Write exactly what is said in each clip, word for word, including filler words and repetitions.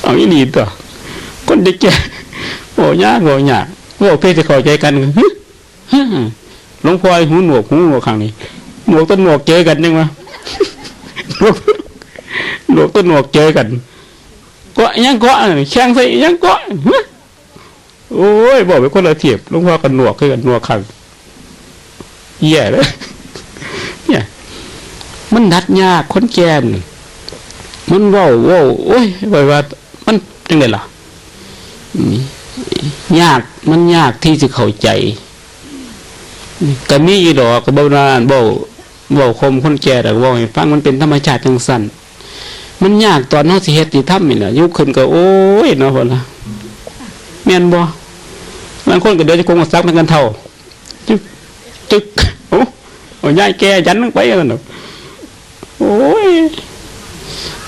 เอาอีหลีตัว คนจะแก่ โอ้ยาก โอ้ยาก โอ้เพื่อจะเข้าใจกัน หึ หึ หลวงพ่อหูหนวก หูหนวกข้างนี้ หนวกต้นหนวกเจอกันยังวะ หนวก หนวกต้นหนวกเจอกัน เกาะยังเกาะ แข่งใส่ยังเกาะ หึ โอ้ย บอกไปคนละเทียบ หลวงพ่อกันหนวกคือกัน หนวกข้าง แย่เลย เนี่ย มันดัดยาก คนแก่น มันเว้า เว้า โอ้ย ไว้ว่า มันจังได๋ล่ะ อืม ยาก มันยากที่สิเข้าใจ ก็มีอยู่ดอก ก็บ่ว่าเว้า เว้าข่มคนแก่ดอก เว้าให้ฟัง มันเป็นธรรมชาติจั่งซั้น มันยากตอนเฮาสิเฮ็ดสิทำนี่แหละ ยุคขึ้นก็ โอ้ย เนาะ พุ่นล่ะ แม่นบ่ บางคนก็เดี๋ยวจะคงมาสักแม่นกันเฒ่า จึก จึก โอ้ เอายายแก่ยันลงไปนั่นน่ะ โอ้ย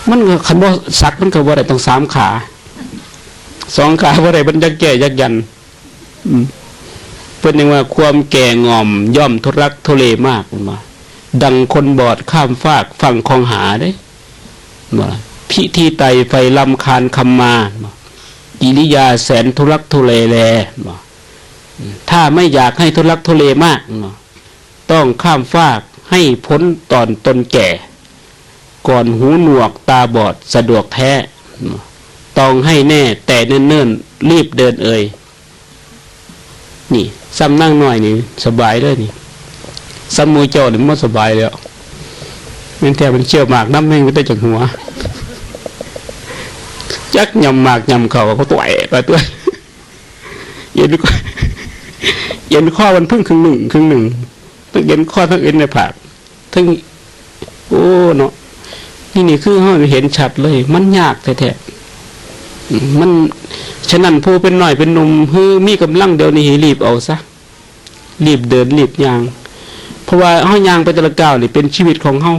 มันก็คันบ่สักมันก็บ่ได้ต้องสามขา สองขาบ่ได้ มันอยากแก่อยากยัน อืม เพิ่นยังว่าความแก่ง่อมย่อมทุรักทุเลมาก เพิ่นว่า ดังคนบอดข้ามฟากฝั่งคลองหาเด้ ว่า พิธีไต่ไฟรำคาญคำมา ว่า กิริยาแสนทุรักทุเลแล ว่า ถ้าไม่อยากให้ทุรักทุเลมาก ว่า ต้องข้ามฟากให้พ้นตอนตนแก่ ก่อนหูหนวกตาบอดสะดวกแท้ ต้องให้แน่แต่เนิ่นๆ รีบเดินเอ่ย นี่ ซ้ำนางน้อยนี่สบายเลยนี่ ซ้ำหมู่เจ้านี่บ่สบายแล้ว แม่นแท้มันเคี้ยวหมากนำแม่งก็ได้จากหัว จักยำหมากยำข้าวก็ต่อยไปตัว เอ็น เอ็นข้อมันเพิ่งครึ่งหนึ่ง ครึ่งหนึ่ง ทั้งเอ็นข้อทั้งเอ็นในผาก ทั้ง โอ้ เนาะ นี่ นี่คือเฮาเห็นชัดเลย มันยากแท้ๆ อืม มัน ฉะนั้นผู้เป็นน้อยเป็นหนุ่ม คือมีกำลังเดี๋ยวนี้ให้รีบเอาซะ รีบเดิน รีบย่าง เพราะว่าเฮาย่างไปแต่ละก้าวนี่เป็นชีวิตของเฮา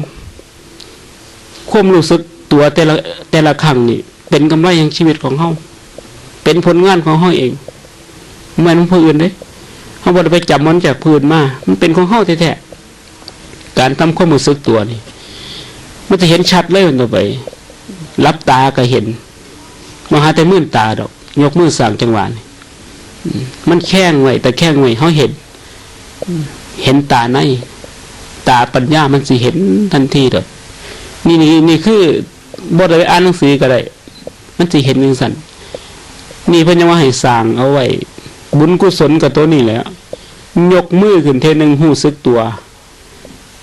ความรู้สึกตัวแต่ละ แต่ละครั้งนี่เป็นกำไรแห่งชีวิตของเฮา เป็นผลงานของเฮาเอง บ่แม่นของผู้อื่นเด้ เฮาบ่ได้ไปจำมันจากผู้อื่นมา มันเป็นของเฮาแท้ๆ การทำความรู้สึกตัวนี่ มันจะเห็นชัดเลย มันต่อไป หลับตาก็เห็น บ่หาแต่มืนตาดอก ยกมือสร้างจังหวะนี่ อืม มันแข้งไว้ แต่แข้งไว้ เฮาเห็น อืม เห็นตาใน ตาปัญญามันสิเห็นทันทีดอก นี่ นี่ นี่คือ บ่ได้ไปอ่านหนังสือก็ได้ มันสิเห็นจั่งซั้น นี่เพิ่นยังว่าให้สร้างเอาไว้ บุญกุศลก็ตัวนี้แหละ ยกมือขึ้นเทื่อหนึ่งรู้สึกตัว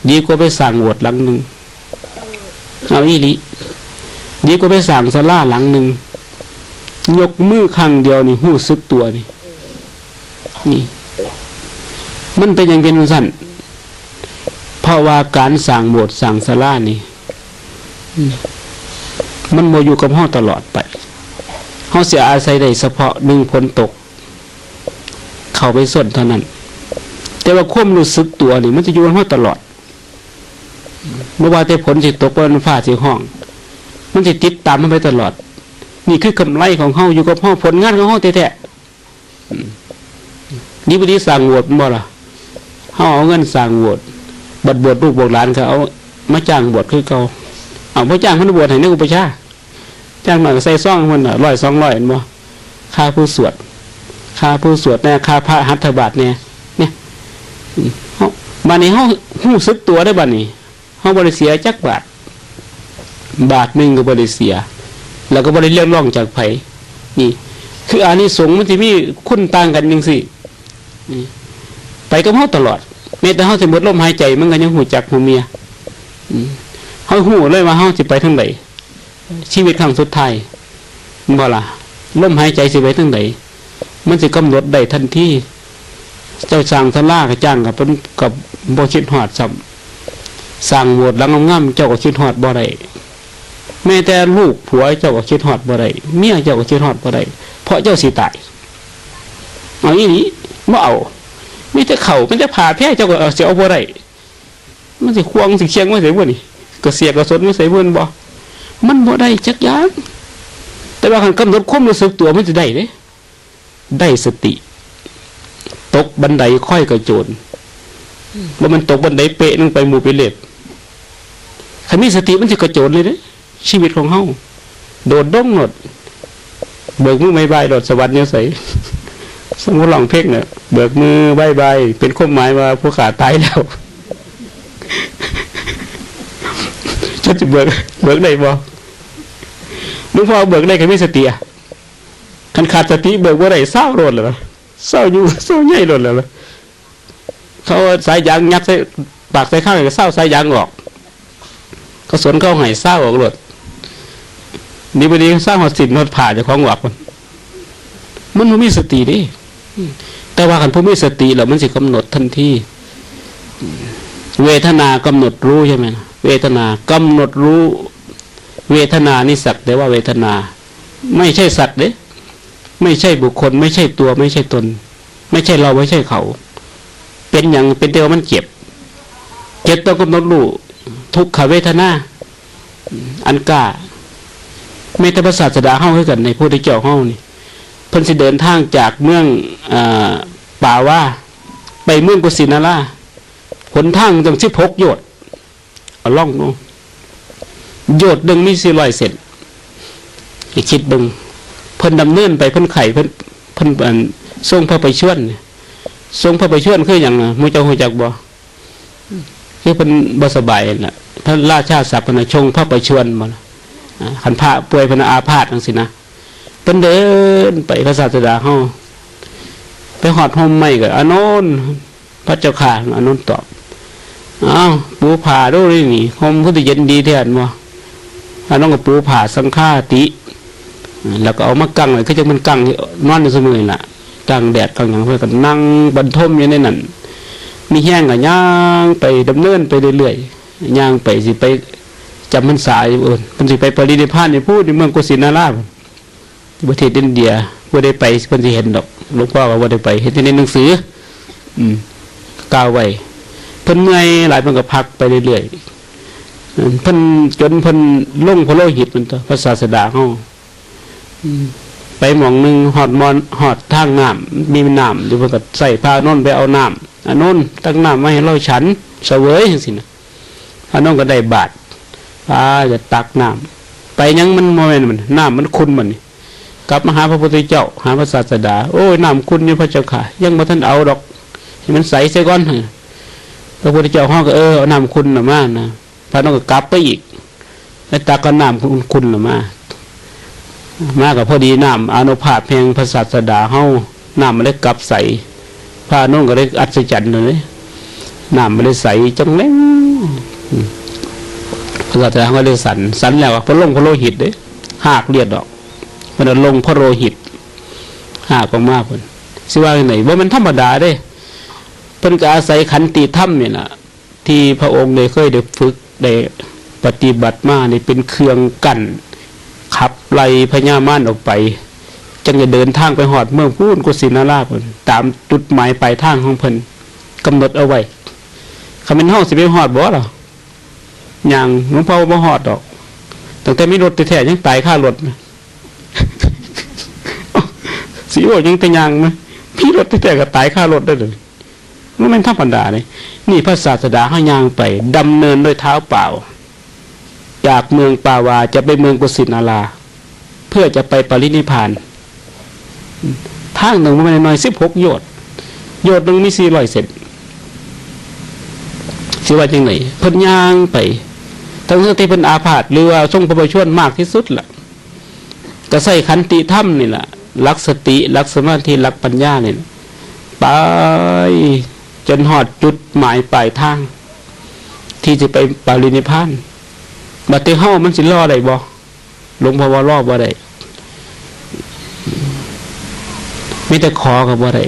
ดีกว่าไปสร้างโบสถ์หลังหนึ่ง เอาอีหลี ดีกว่าไปสร้างศาลาหลังหนึ่ง ยกมือครั้งเดียวนี่รู้สึกตัวนี่ นี่ มันเป็นหยังเป็นจั่งซั้น เพราะว่าการสร้างโบสถ์สร้างศาลานี่ อืม มันบ่อยู่กับเฮาตลอดไป เฮาสิอาศัยได้เฉพาะหนึ่งฝนตก เข้าไปซนเท่านั้น แต่ว่าความรู้สึกตัวนี่มันจะอยู่กับเฮาตลอด บ่ว่าแต่ฝนสิตก บ่ว่าฟ้าสิฮ้อง มันสิติดตามเฮาไปตลอด นี่คือกำไรของเฮา อยู่กับเฮา ผลงานของเฮาแท้ๆ อืม ดีบ่ดีสร้างโบสถ์แม่นบ่ล่ะ เฮาเอาเงินสร้างโบสถ์ บัดโบสถ์ลูกโบสถ์หลานก็เอามาจ้างโบสถ์คือเก่า เอาบ่จ้างเพิ่นโบสถ์ให้ในอุปัชฌาย์ จ้างหน่อยก็ใส่ซองเพิ่นน่ะ ร้อยสองร้อย แม่นบ่ ค่าผู้สวด ค่าผู้สวดแหน่ ค่าพระหัตถบาตรแหน่ เนี่ย อืม เฮา บัดนี้เฮารู้สึกตัวเด้อบัดนี้ เฮาบ่ได้เสียจักบาท บาทหนึ่งก็บ่ได้เสีย แล้วก็บ่ได้เรียกร้องจากไผ นี่ คืออานิสงส์มันสิมีคุณต่างกันจั่งซี้ นี่ ไปกับเฮาตลอด แม้แต่เฮาสิหมดลมหายใจ มันก็ยังรู้จักฮู้เมีย อืม เฮาฮู้เลยว่าเฮาสิไปทางใด ชีวิตครั้งสุดท้าย แม่นบ่ล่ะ ลมหายใจสิไปทางใด มันสิกำหนดได้ทันที เจ้าสร้างศาลาก็จ้างก็เพิ่นก็บ่คิดฮอดซ้ำ สร้างโบสถ์หลังงามๆ เจ้าก็คิดฮอดบ่ได้ แม้แต่ลูกผัวเจ้าก็คิดฮอดบ่ได้ เมียเจ้าก็คิดฮอดบ่ได้ เพราะเจ้าสิตาย เอาอีหลี บ่เอา มีแต่ข้าว มีแต่ผ้าแพร เจ้าก็เอา สิเอาบ่ได้ มันสิควงสิเคียงมาใส่บ่นี่ กระเสียกระสนมาใส่บ่นี่บ่ มันบ่ได้จักอย่าง แต่ว่าคันกำหนดความรู้สึกตัวมันสิได้เด้ ได้สติ ตกบันไดค่อยกระโจน บ่แม่นตกบันไดเป๊ะลงไปหมู่ไปเล็บ คันมีสติมันสิกระโจนเลยเด้ ชีวิตของเฮา โดดดงโลด เบิกมือบ๊ายบายโลด สวรรค์อยู่ไส สมมุติร้องเพลงน่ะ เบิกมือบ๊ายบาย เป็นความหมายว่าผู้ข้าตายแล้ว จะสิเบิก เบิกได้บ่ หลวงพ่อเบิกได้ก็มีสติอะ คันขาดสติเบิกบ่ได้ เซาโลดแล้วนะ เซาอยู่ เซาใหญ่โลดแล้วนะ เขาเอาสายยางยัดใส่ปากใส่ข้าง ก็เซาสายยางออก เขาสนเขาให้เซาออกโลด นี่บ่ดีเซาฮอดสิ้นฮอดผ้าเจ้าของออก มันบ่มีสติเด้ แต่ว่าคันผู้มีสติแล้วมันสิกำหนดทันที เวทนากำหนดรู้ใช่ไหม เวทนากำหนดรู้ เวทนานี่สักแต่ว่าเวทนา ไม่ใช่สัตว์เด้ ไม่ใช่บุคคล ไม่ใช่ตัว ไม่ใช่ตน ไม่ใช่เรา ไม่ใช่เขา เป็นหยัง เป็นแต่ว่ามันเจ็บ เจ็บต้องกำหนดรู้ ทุกขเวทนา อันกล้า แม้แต่พระศาสดาเฮาคือกัน ในพระพุทธเจ้าเฮานี่ เพิ่นสิเดินทางจากเมือง อ่า ป่าวา ไปเมืองกุสินารา หนทางตั้งสิบหกโยชน์ เอาลองดู โยชน์หนึ่งมีสี่ร้อยเซน ให้คิดเบิ่ง เพิ่นดำเนินไป เพิ่นไข้ เพิ่น เพิ่น อัน ทรงพระประชวรเนี่ย ทรงพระประชวรคือหยังนะ หมู่เจ้าฮู้จักบ่ คือเพิ่นบ่สบายนั่นล่ะ พระราชาศัพท์เพิ่นน่ะ ทรงพระประชวรบ่ล่ะ อ่า คันพระป่วย เพิ่นอาพาธจังซี้นะ เพิ่นเดินไป พระศาสดาเฮา ไปฮอดฮ่มไม้ก็ อานนท์ พระเจ้าข้า อานนท์ตอบ อ้าว ปูผ้าดูนี่นี่ ฮ่มคือสิเย็นดีแท้บ่ อานนท์ก็ปูผ้าสังฆาติ แล้วก็เอามากังไว้ คือจั่งมันกังนอนอยู่ซุมื้อนี่ล่ะ กังแดดกังหยัง เพิ่นก็นั่งบรรทมอยู่ในนั้น มีแฮงก็ย่างไป ดำเนินไปเรื่อยๆ ย่างไปสิไปจำพรรษาอยู่ เอิ้น เพิ่นสิไปปรินิพพานอยู่พู้น อยู่เมืองกุสินารา ประเทศอินเดีย บ่ได้ไป เพิ่นสิเห็นดอก หลวงพ่อก็บ่ได้ไป เห็นแต่ในหนังสือ อืม กล่าวไว้ เพิ่นเมื่อยหลาย เพิ่นก็พักไปเรื่อยๆ เพิ่นจนเพิ่นลงพระโลหิต มันตัวพระศาสดาเฮา อืม ไปหม่องหนึ่ง ฮอดม่อน ฮอดทางน้ำ มีน้ำอยู่ เพิ่นก็ใส่พระอานนท์ไปเอาน้ำ อานนท์ตักน้ำมาให้เราฉัน เสวยจังซี้นะ อานนท์ก็ได้บาตร อ่า จะตักน้ำ ไปหยังมันบ่แม่นมัน น้ำมันขุ่นบัดนี้ กลับมาหาพระพุทธเจ้า หาพระศาสดา โอ้ย น้ำขุ่นอยู่พระเจ้าข้า ยังบ่ทันเอาดอก ให้มันใสเสียก่อน พระพุทธเจ้าเฮาก็ เออ เอาน้ำขุ่นน่ะมานะ พระอานนท์ก็กลับไปอีก ไปตักเอาน้ำขุ่นๆน่ะมา มาก็พอดีน้ำอานุภาพแห่งพระศาสดาเฮา น้ำมันเลยกลับใส พระอานนท์ก็เลยอัศจรรย์เลย น้ำมันเลยใสจังเลย อืม พระศาสดาเฮาก็เลยสัน สันแล้วก็พระลงพระโลหิตเด้ หากเลือดออก เพิ่นเอาลงพระโลหิต หากออกมาเพิ่น สิว่าจั่งใด๋ บ่แม่นธรรมดาเด้ เพิ่นก็อาศัยขันติธรรมนี่ล่ะ ที่พระองค์ได้เคยได้ฝึก ได้ปฏิบัติมานี่เป็นเครื่องกั้น ขับไล่พญามารออกไป จั่งจะเดินทางไปฮอดเมืองพู้น กุสินาราพู้น ตามจุดหมายปลายทางของเพิ่นกำหนดเอาไว้ คันแม่นเฮาสิไปฮอดบ่ล่ะ ย่าง หลวงพ่อบ่ฮอดดอก ตั้งแต่มีรถแท้ๆ ยังตายคารถนะ สิโอ้ยังแต่ย่างนะ มีรถแท้ๆ ก็ตายคารถได้เลย มันเป็นธรรมดาเลย นี่พระศาสดาเฮาย่างไป ดำเนินด้วยเท้าเปล่า จากเมืองปาวาจะไปเมืองกุสินารา เพื่อจะไปปรินิพพาน ทางหนึ่งมันน้อย สิบหกโยชน์ โยชน์หนึ่งมีสี่ร้อยเซน สิว่าจั่งใด๋ เพิ่นย่างไป ทั้งๆ ที่เพิ่นอาพาธ หรือว่าทรงพระประชวรมากที่สุดล่ะ ก็ใช้ขันติธรรมนี่ล่ะ หลักสติ หลักสมาธิ หลักปัญญานี่ล่ะ ไปจนฮอดจุดหมายปลายทาง ที่สิไปปรินิพพาน บัดนี้เฮามันสิรอได้บ่ หลวงพ่อว่ารอบ่ได้ มีแต่ขอก็บ่ได้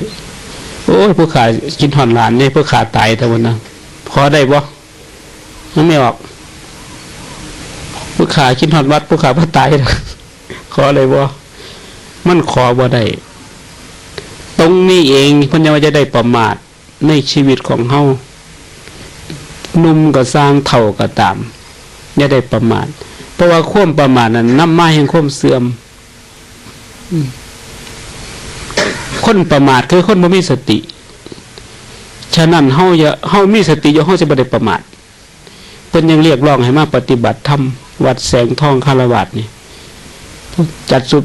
โอ้ย ผู้ข้าคิดฮอดหลานเด้ ผู้ข้าตายแต่วันนั้น ขอได้บ่ มันไม่ออก ผู้ข้าคิดฮอดวัด ผู้ข้าบ่ตายดอก ขอได้บ่ มันขอบ่ได้ ตรงนี้เองเพิ่นยังว่าจะได้ประมาท ในชีวิตของเฮา หนุ่มก็ซ่าง เฒ่าก็ตาม อย่าได้ประมาท เพราะว่าความประมาทนั้นนำมาแห่งความเสื่อม อืม คนประมาทคือคนบ่มีสติ ฉะนั้นเฮาอย่า เฮามีสติอยู่ เฮาสิบ่ได้ประมาท เพิ่นยังเรียกร้องให้มาปฏิบัติธรรม วัดแสงทองคฤหาสน์นี่ จัดสุ